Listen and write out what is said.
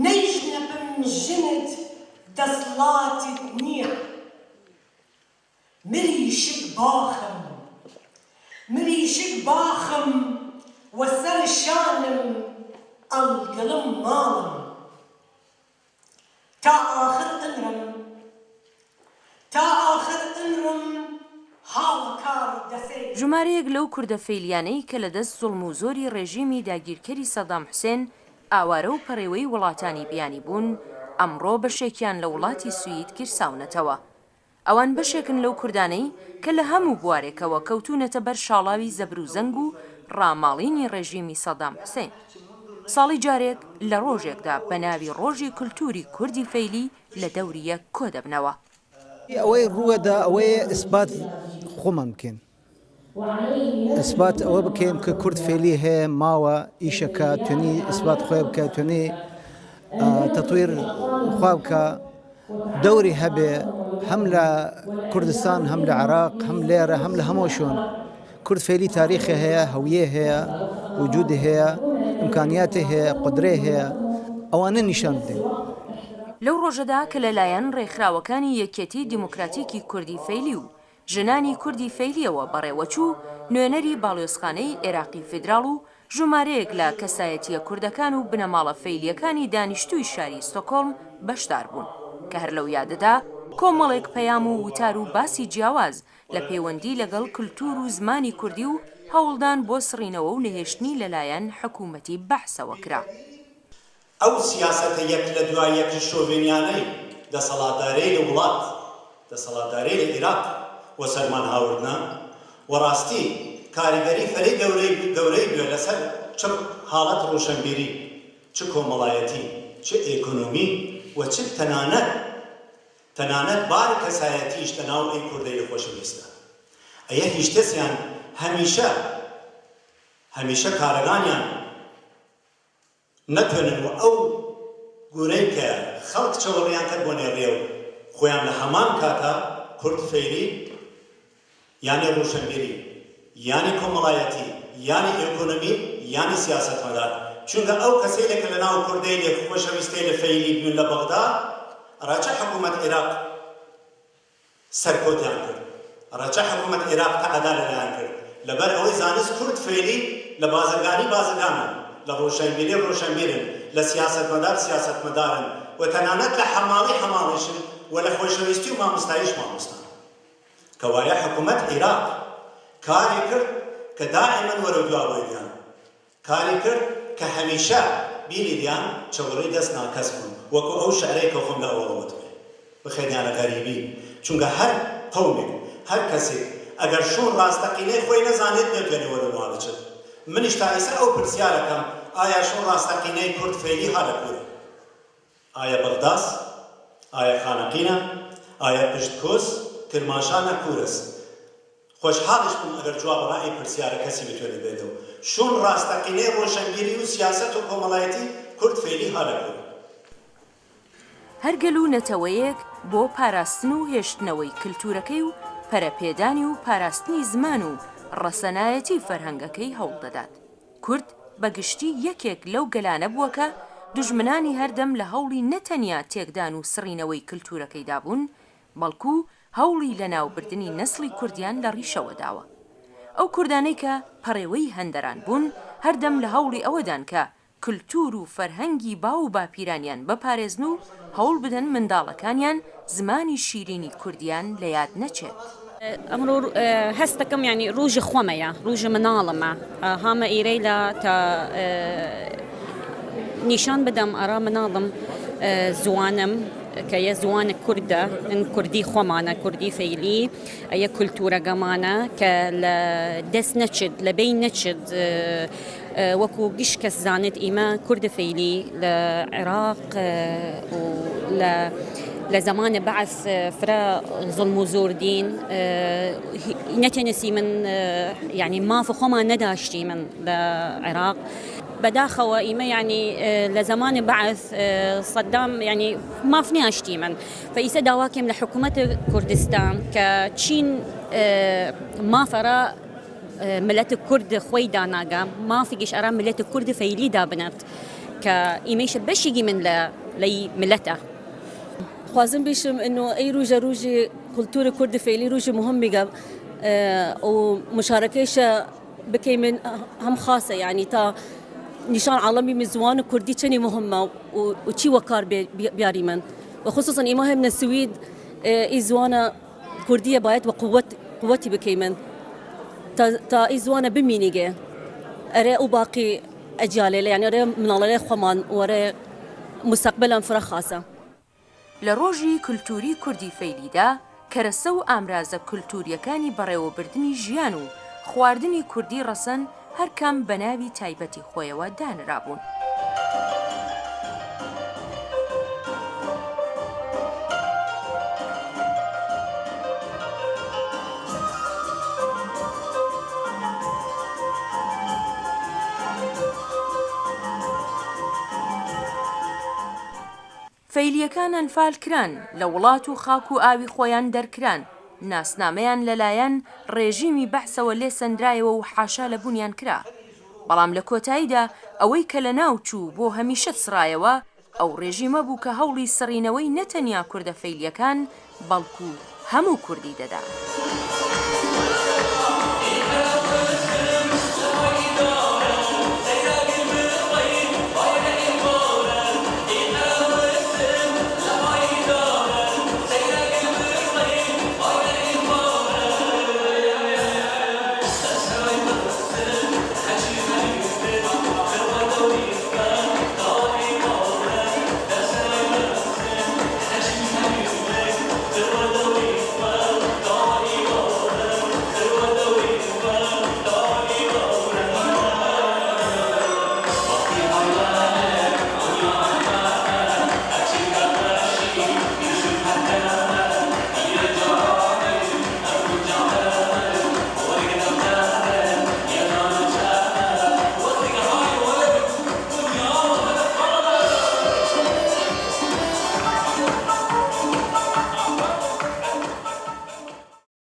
نەیژنەفم ژنت دەسڵاتت نییە. مریشک باخم مریشک باخم وە سەر شانم ئەڵگڵم ماڵم تا ئاخر عمرم تا ئاخر عمرم هاوە کار دەسەی. ژمارەیەک لەو کوردە فەیلیانەی کە لە دەست زوڵم و زۆری ڕێژیمی داگیرکەری سەدام حوسێن ئاوارە و پەڕێوەی وڵاتانی بیانی بوون، ئەمڕۆ بەشێکیان لە وڵاتی سوید گیرساونەتەوە. ئەوان بەشێکن لەو کوردانەی کە لە هەموو بوارێکەوە کەوتوونەتە بەر شاڵاوی زەبروزەنگ و ڕاماڵینی ڕێژیمی سەدام حوسێن. ساڵی جارێک لە ڕۆژێکدا بە ناوی ڕۆژی کولتووری کوردی فەیلی لە دەوری یەک کۆ دەبنەوە. ئەوەی ڕووەدا ئەوەیە ئیسبات خۆمان بکەین. ئیسبات ئەوە بکەین کە کورد فێلی هەیە ماوە ئیشەکە توێنی ئیسبات خۆی بکە توێنی تەتویر خوا بکە دەوری هەبێ هەم لە کوردستان هەم لە عراق هەم لێرە هەم لە هەموو شوێن کورد فێلی تاریخی هەیە هەویە هەیە وجودی هەیە ئیمکانیاتی هەیە قدرەی هەیە ئەوانە نیشان بدەین. لەو ڕۆژەدا کە لەلایەن ڕێکخراوەکانی یەکیەتی دیموکراتیکی کوردی فەیلی و ژنانی کوردی فەیلییەوە بەڕێوەچوو، نوێنەری باڵیۆزخانەی ئێراقی فیدراڵ و ژومارەیەک لە کەسایەتییە کوردەکان و بنەماڵە فەیلییەکانی دانیشتووی شاری ستۆکۆڵم بەشدار بوون کە هەر لەو یادەدا کۆمەڵێک پەیام و وتار و باسی جیاواز لە پەیوەندی لەگەڵ کلتوور و زمانی کوردی و هەوڵدان بۆ سڕینەوە و نەهێشتنی لەلایەن حکوومەتی بەعسەوە کرا. ئەو سیاسەتە یەک لە دوای یەک شۆڤێنیانەی دەسەڵاتدارەیل وڵات، دەسەڵاتدارەیل عیراق وە سەرمان هاوردنە، وە ڕاستی کاریگەری فەرەی گەورەی گەورەی بویە لە سەر چ حاڵەت ڕووشەنبیری، چ کۆمەڵایەتی، چ ئێکۆنۆمی و چ تەنانەت تەنانەت بار کەسایەتییش لە ناو ئەی کوردەیل خوەشەویستە. ئەیە هیشتەسیان هەمیشە هەمیشە کارەگانیان نەتوێنن وە ئەو گورەی کە خەڵک چەوەڕیان کەر بۆنێ ڕێو خوەیان لە هەمان کاتا کورد فەیلی یانێ ڕوشەنبیری یانێ کۆمەڵایەتی یانێ ئێکۆنۆمی یانێ سیاسەتمەدار چونکە ئەو کەسەیلە کە لە ناو کوردەیلێ خوەشەویستەیل فەیلی بوین لە بەغدا ئەڕا چە حکوومەت عیراق سەرکۆتیان کرد. ڕەچە حکومەت عیراق تەعەدا لەلایان کرد لەبەر ئەوەی زانست کورد فەیلی لە بازرگانی بازرگانن، لە ڕۆشەنبیری ڕۆشەنبیرن، لە سیاسەتمەدار سیاسەتمەدارن و تەنانەت لە حەماڵی حەماڵیشن و لە خۆشەویستی و مامۆستاییش مامۆستان. کەوایە حکومەت عیراق کاری کرد کە دائیمەن وەرەو دوا بۆیدیان. کاری کرد کە هەمیشە بیریدیان چەوەڕی دەس ناکەس بوون وەکو ئەو شعرەی کە خۆم لە ئەوەڵە وتمێ بخەیدیانە غەریبی چونکە هەر قەومێک هەر کەسێک ئەگەر شوون ڕاستەقینەی خۆی نەزانێت نەتوێنێ وەرەو نوا بچێت منیش تا ئیسە ئەو پرسیارە کەم ئایا شوون ڕاستەقینەی کورد فەیلی ها لە کوورە؟ ئایا بەغداس؟ ئایا خانەقینە؟ ئایا پشتکوس؟ کرماشانە؟ کوورەس؟ خۆشحاڵیش بووم ئەگەر جواب ڕا ئەی پرسیارە کەسی بتوێنێ بێدەو. شوون ڕاستەقینەی ڕۆشەنبیری و سیاسەت و کۆمەڵایەتی کورد فەیلی ها لە کوورە؟ هەر گەل و نەتەوەیەک بۆ پاراستن و هێشتنەوەی کلتوورەکەی و پەرەپێدانی و پاراستنی زمان و ڕەسەنایەتی فەرهەنگەکەی هەوڵ دەدات. کورد بە گشتی یەکێک لەو گەلانە بووە کە دوژمنانی هەردەم لە هەوڵی نە تەنیا تێکدان و سڕینەوەی کلتوورەکەیدا بوون، بەڵکو هەوڵی لەناوبردنی نەسڵی کوردیان لە ڕیشەوە داوە. ئەو کوردانەی کە پەڕێوەی هەندەران بوون، هەردەم لە هەوڵی ئەوەدان کە کلتور و فەرهەنگی باو و باپیرانیان بپارێزن و هەوڵ بدەن منداڵەکانیان زمانی شیرینی کوردیان لە یاد نەچێت. ئەمڕۆ هەست دەکەم یانی ڕوژ خوەمەیە ڕوژ مناڵمە هامە ئیرەیلا تا نیشان بدەم ئەرا مناڵم زوانم کە یە زوان کوردە ئن کوردی خوەمانە کوردی فەیلی ئەیە کولتوورەگەمانە کە لە دەس نەچد لە بین نەچد وەکو گشت کەس زانێت ئیمە کورد فەیلی لە عێراق و لە لە زەمان بەعس فرە زوڵم و زۆر دین نەتێنسیمن یعنی ماف خۆمان نەداشتیمن لە عێراق بەداخەوە ئیمە یعنی لە زەمان بەعس سەدام یعنی ماف نیاشتیمن فئیسە داواکەیم لە حکوومەت کوردستان کە چین مافەرە ملت کورد خوەی داناگە، مافیگیش ئەرا ملت کورد فەیلی دابنەێد. کە ئیمەیشە بەشیگی من لە لەی ملەتە. خوازم بیشم ئنو ئەی رووژە رووژ کولتور کورد فەیلی رووژ موهمیگە و مشارەکەیشە بکەیمن هەم خاسە یانی تا نیشان عاڵەم بیمن زوان کوردی چەنی موهمە و چی وەکار بیاریمن و خسوسەن ئیمە هەیمنە سوید ئی زوانە کوردیە بایەد وە قووەت قووەتی بکەیمن تا تا ئی زوانە بمینیگێ ئەرێ ئوو باقی ئەجیالەیلە یانی ئەرێ مناڵەێ خوەمان و ئەرێ موستەقبەلان فرە خاسە. لە ڕۆژی کولتووری کوردی فەیلیدا، کەرەسە و ئامرازە کولتوورییەکانی بەڕێوەبردنی ژیان و خواردنی کوردی ڕەسەن هەر کام بە ناوی تایبەتی خۆیەوە دانرابوون. فەیلییەکان ئەنفال کران، لە وڵات و خاک و ئاوی خۆیان دەرکران، ناسنامەیان لەلایەن ڕێژیمی بەعسەوە لێ سەندرایەوە و حاشا لە بوونیان کرا. بەڵام لە کۆتاییدا ئەوەی کە لەناو چوو و بۆ هەمیشە سڕایەوە، ئەو ڕێژیمە بوو کە هەوڵی سڕینەوەی نە تەنیا کوردە فەیلییەکان، بەڵکوو هەموو کوردی دەدا.